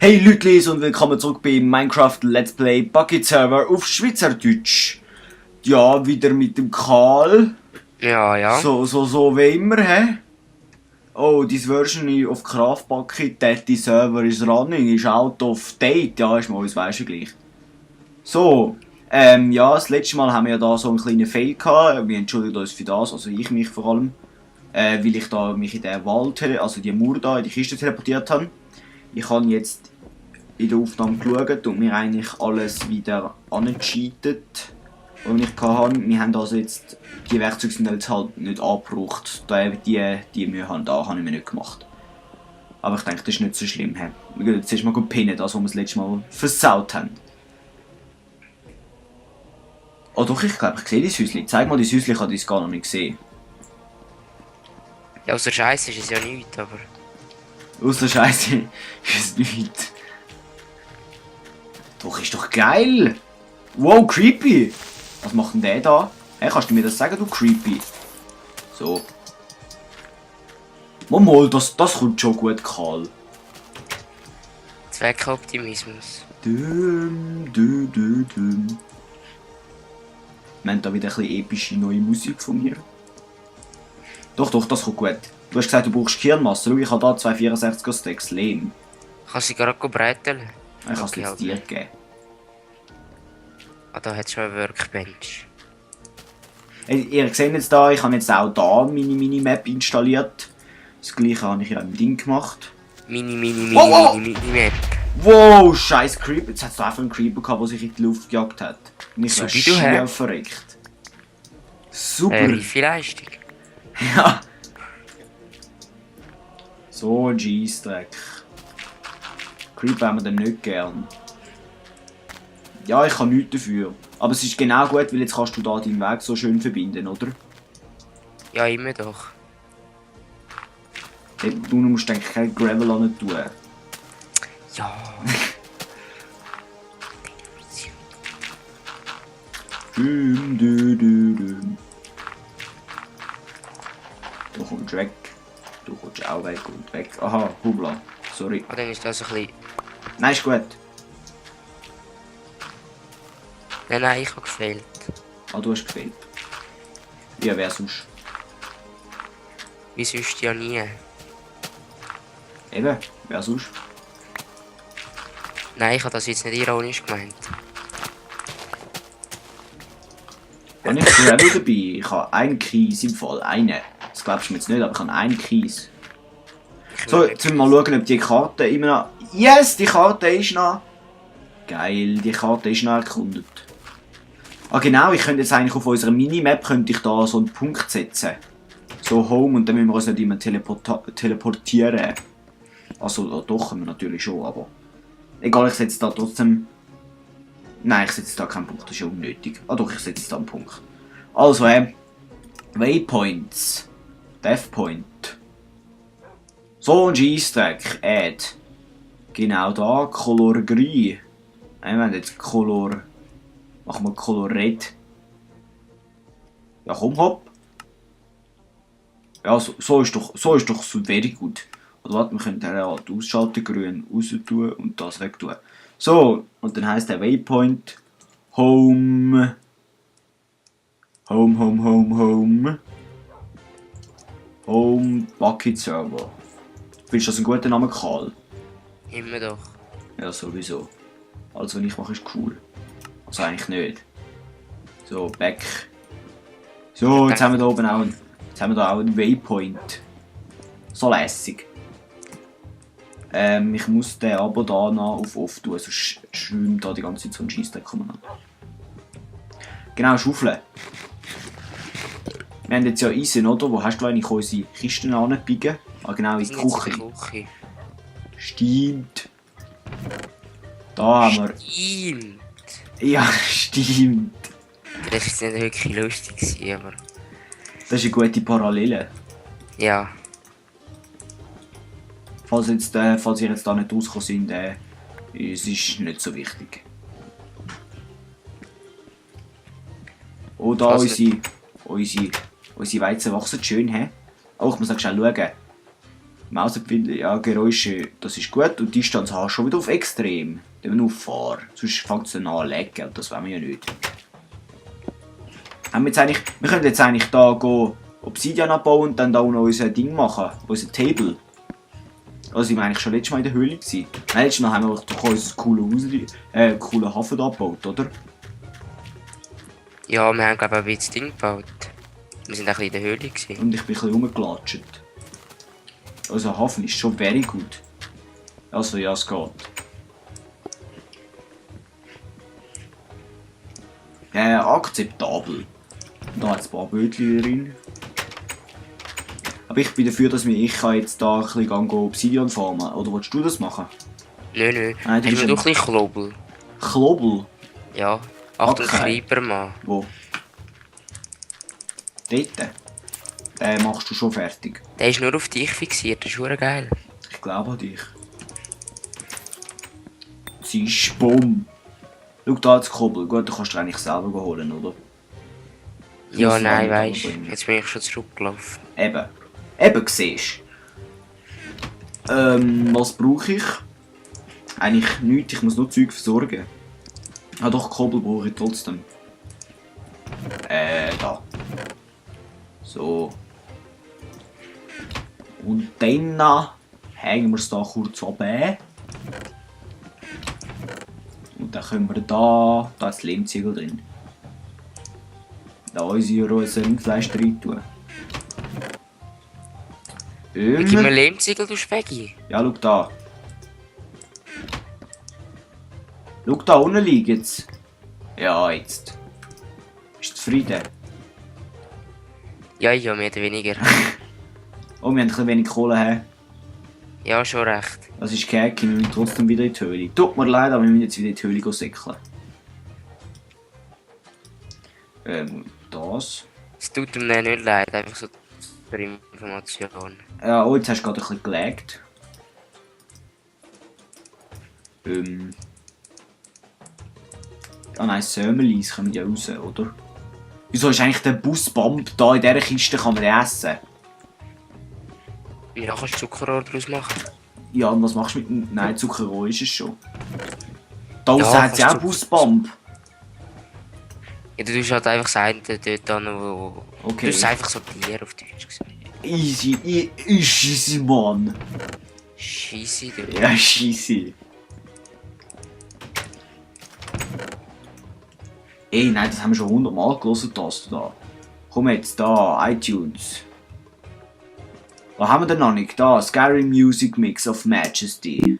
Hey Lütlis und willkommen zurück bei Minecraft Let's Play Bucket Server auf Schweizerdeutsch. Ja, wieder mit dem Karl. Ja. So wie immer, hä? Oh, this version of Craft Bucket, that the server is running, is out of date. Ja, ist mal, das weisst du gleich. So, ja, das letzte Mal haben wir ja da so einen kleinen Fail gehabt. Wir entschuldigen uns für das, also ich mich vor allem. Weil ich da mich in den Wald, also die Mauer da, in die Kiste teleportiert habe. Ich habe jetzt in der Aufnahme geschaut und mir eigentlich alles wieder angecheatet, was ich hatte. Wir haben also jetzt die Werkzeuge sind jetzt halt nicht angebraucht. Die Mühe habe ich mir nicht gemacht. Aber ich denke, das ist nicht so schlimm. Wir gehen jetzt erstmal pinnen, das, was wir das letzte Mal versaut haben. Oh doch, ich glaube, ich sehe das Häuschen. Zeig mal das Häuschen, ich habe das gar noch nicht gesehen. Ja, außer Scheiße ist es ja nichts, aber... Außer Scheiße ist es nichts. Doch, ist doch geil! Wow, creepy! Was macht denn der da? Hey, kannst du mir das sagen, du creepy? So. Mal, das kommt schon gut, Karl. Zweckoptimismus. Wir haben da wieder ein bisschen epische neue Musik von mir. Doch, das kommt gut. Du hast gesagt, du brauchst Kirnmasse. Schau, ich habe da 264er Stacks Lehm. Kann sie gerade breiteln? Ich kann es jetzt dir geben. Ah, da hat es schon eine Workbench. Hey, ihr seht jetzt da, ich habe jetzt auch da meine Minimap installiert. Das gleiche habe ich ja im Ding gemacht. Mini-Map. Wow, scheiß Creeper. Jetzt hat es einfach einen Creeper gehabt, der sich in die Luft gejagt hat. Und ich So wäre wie du schier hast. verreckt. Super. Reife Leistung. Ja. So ein Scheissdreck. Creeper haben wir dann nicht gern. Ja, ich kann nichts dafür. Aber es ist genau gut, weil jetzt kannst du da deinen Weg so schön verbinden, oder? Ja, immer doch. Du musst eigentlich kein Gravel an tun. Ja. Du kommst weg. Du kommst auch weg und weg. Aha, hubla. Sorry. Ah, dann ist das ein bisschen... Nein, ist gut. Nein, ich habe gefehlt. Ah, du hast gefehlt. Ja, wer sonst? Wie sonst ja nie. Eben, wer sonst? Nein, ich habe das jetzt nicht ironisch gemeint. Habe ich Gravel dabei? Ich habe einen Kies im Fall. Einen. Das glaubst du mir jetzt nicht, aber ich habe einen Kies. So, jetzt müssen wir mal schauen, ob die Karte immer noch... Yes, die Karte ist noch... Geil, die Karte ist noch erkundet. Ah genau, ich könnte jetzt eigentlich auf unserer Minimap könnte ich da so einen Punkt setzen. So Home und dann müssen wir uns nicht immer teleportieren. Also doch, können wir natürlich schon, aber... Egal, ich setze da trotzdem... Nein, ich setze da keinen Punkt, das ist ja unnötig. Ah doch, ich setze da einen Punkt. Also, Waypoints. Death Point. So ein Scheissdreck. Add. Genau da, Color Grün. Wir haben jetzt Color... Machen wir Color Red. Ja komm, hopp. Ja, so ist doch so very gut. Oder warte, wir können den halt ausschalten, grün raus tun und das weg tun. So, und dann heisst der Waypoint Home. Home Bucket Server. Findest du das ein guter Name, Karl? Immer doch. Ja, sowieso. Alles, was ich mache, ist cool. Also eigentlich nicht. So, back. So, jetzt haben wir da oben auch einen Waypoint. So lässig. Ich muss den aber da noch auf off tun, sonst schwimmt da die ganze Zeit so ein Scheissdreck an. Genau, Schaufeln. Wir haben jetzt ja Eisen, oder? Wo hast du eigentlich unsere Kisten anbiegen? Ah, genau, in die Küche. Stimmt. Da haben wir... Stimmt. Ja, stimmt. Das war jetzt nicht wirklich lustig, aber... Das ist eine gute Parallele. Ja. Falls ihr jetzt da nicht rausgekommen sind, es ist nicht so wichtig. Oh, da unsere Weizen wachsen schön, hä? Oh, ich muss auch schnell schauen. Mausempfindlich, ja, Geräusche, das ist gut. Und Distanz hast du schon wieder auf extrem. Wenn wir auffahren. Sonst fängt es dann an zu laggen. Und das wollen wir ja nicht. Wir können jetzt eigentlich da gehen, Obsidian abbauen und dann da noch unser Ding machen. Unser Table. Also, ich war eigentlich schon letztes Mal in der Höhle gewesen. Letztes Mal haben wir doch unser coolen Hafen da gebaut, oder? Ja, wir haben glaube ich ein bisschen Ding gebaut. Wir sind ein bisschen in der Höhle gewesen. Und ich bin ein bisschen rumgelatscht. Also, Hafen ist schon very gut. Also, ja, es geht. Ja, akzeptabel. Da hat es ein paar Bötchen drin. Aber ich bin dafür, dass ich kann jetzt da ein bisschen Obsidian farmen. Oder willst du das machen? Nö. Nein, Hast du doch ein bisschen Klobel? Klobel? Ja. Achtung, Okay. Creeper, Mann. Wo? Dort? Den machst du schon fertig. Der ist nur auf dich fixiert, das ist verdammt geil. Ich glaube an dich. Sie ist bumm. Schau da das Kobbel. Gut, du kannst du eigentlich selber holen, oder? Ja, muss nein, man weisst bringen. jetzt bin ich schon zurückgelaufen. Eben siehst was brauche ich? Eigentlich nichts, ich muss nur Zeug versorgen. Ah doch, Kobbel brauche ich trotzdem. Da. So. Und dann hängen wir es da kurz runter. Und dann können wir da ist das Lehmziegel drin. Da unsere Rindfleisch rein tun. Gib mir Lehmziegel, du Speggi. Ja, schau da. Schau da unten liegt jetzt. Ja, jetzt. Bist du zufrieden? Ja, mehr oder weniger. Oh, wir haben ein bisschen wenig Kohle. He? Ja, schon recht. Das ist Gag, wir müssen trotzdem wieder in die Höhle. Tut mir leid, aber wir müssen jetzt wieder in die Höhle säckeln. Das. Es tut mir nicht leid, einfach so für Information. Ja, oh, jetzt hast du gerade ein bisschen gelaggt. Ah nein, Sömmelis kommen ja raus, oder? Wieso ist eigentlich der Busbump da in dieser Kiste, kann man den essen? Ja, kannst du Zuckerrohr draus machen? Ja, und was machst du mit... Nein, Zuckerrohr ist es schon. Da Ja, aussen hat sie auch kannst du- Busbump. Ja, du tust halt einfach das eine dort an, wo... Okay. Du tust einfach sortieren auf Deutsch gesagt. Easy, Mann. Scheisse, du. Ja, scheisse. Ey, nein, das haben wir schon 100 Mal gelesen, das da. Komm jetzt, da, iTunes. Was haben wir denn noch nicht? Da, Scary Music Mix of Majesty.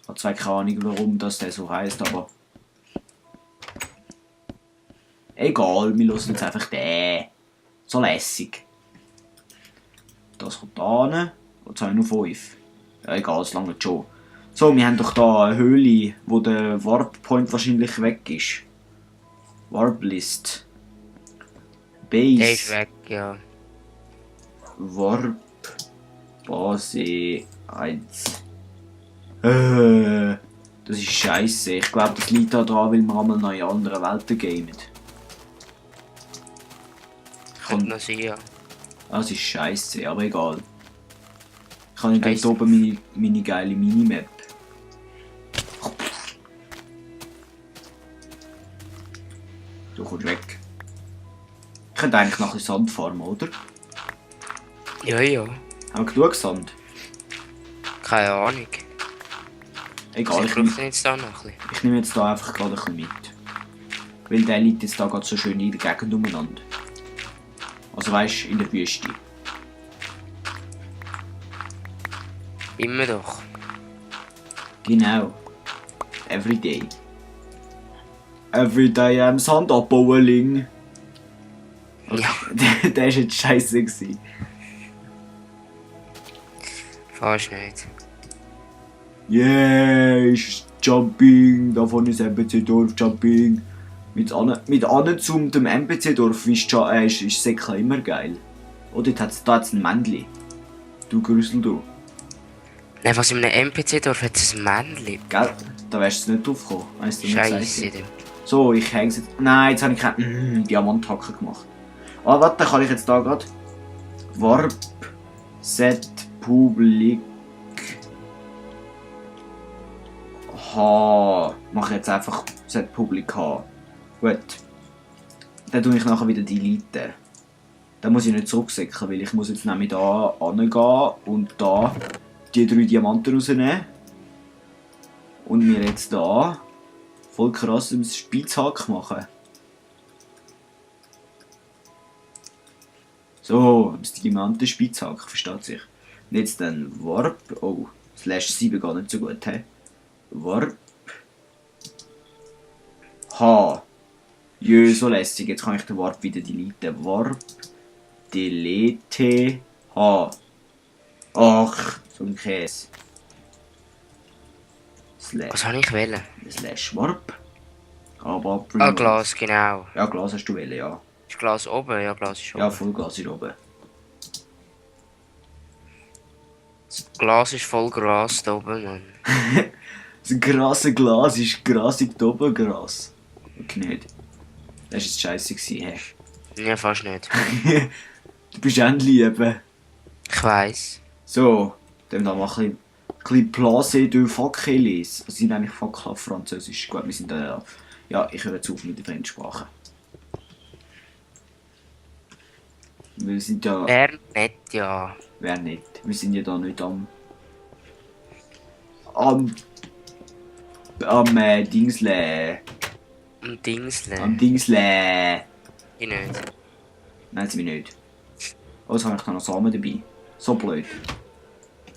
Ich habe zwar keine Ahnung, warum das der so heisst, aber... Egal, wir hören jetzt einfach den. So lässig. Das kommt da hin. Jetzt habe ich noch 5. Ja, egal, es langt schon. So, wir haben doch da eine Höhle, wo der Warp Point wahrscheinlich weg ist. Warp List. Base. Der ist weg, ja. Warp. Base 1. Das ist scheiße. Ich glaube, das liegt da dran, weil wir einmal noch in anderen Welten gamen. Könnte noch sein, ja. Das ist scheiße, aber egal. Ich habe dort Scheisse. oben meine geile Minimap. Du kommst weg. Ich könnte eigentlich noch ein bisschen Sand farmen, oder? Ja. Haben wir genug Sand? Keine Ahnung. Egal, Ich ich brauche jetzt da noch ein bisschen. nehme jetzt da einfach gerade ein bisschen mit. Weil der liegt jetzt da gerade so schön in der Gegend umeinander. Also weißt du, in der Wüste. Immer doch. Genau. Everyday. Everyday am Sand abbauen. Ja. Der war jetzt scheiße gewesen. Fast nicht. Yeah, ist Jumping. Davon ist NPC-Dorf Jumping. Mit angezoomtem NPC-Dorf ist Säckle immer geil. Oh, da hat's ein Männchen. Du Grüssel, du. Nein, was in einem NPC-Dorf hat es ein Männchen. Gell? Da wärst du nicht drauf gekommen. Weißt du, Scheisse, du. So, ich häng's jetzt. Nein, jetzt habe ich keine Diamanthacke gemacht. Ah, warte, kann ich jetzt da gerade. Warp Set Publik. Ha. Mach jetzt einfach Set Publik H. Gut. Dann tue ich nachher wieder deleten. Dann muss ich nicht zurücksäcken, weil ich muss jetzt nämlich da angehen und da die 3 Diamanten rausnehmen. Und mir jetzt da voll krass einen Spitzhack machen. So, das Diamanten Spitzhack, versteht sich. Und jetzt dann Warp. Oh, /7 geht nicht so gut, hä? Warp. H. Jö, so lässig. Jetzt kann ich den Warp wieder deleten. Warp. Delete. H. Ach, so ein Käse. Was habe ich wählen? Warp. Aber Glas, genau. Ja, Glas hast du wählen, ja. Ist Glas oben? Ja, Glas ist oben. Ja, voll Glas ist oben. Das Glas ist voll Gras da oben, Mann. Das krasse Glas ist grasig da oben Gras. Okay, nicht. Das war jetzt scheisse, hä? Ja, fast nicht. Du bist endlich eben. Ich weiss. So, dann mal ein bisschen Placé de Fakeles. Das sind eigentlich Fackel auf Französisch. Gut, wir sind da. Ja, ich höre jetzt auf mit der Fremdsprache. Wir sind ja. Wäre nett, ja. Wäre nicht. Wir sind ja da nicht am Dingsle. Ein Dingsle. Am Dingsle. Ich nicht. Nein, sind wir nicht. Also habe ich da noch Samen dabei. So blöd.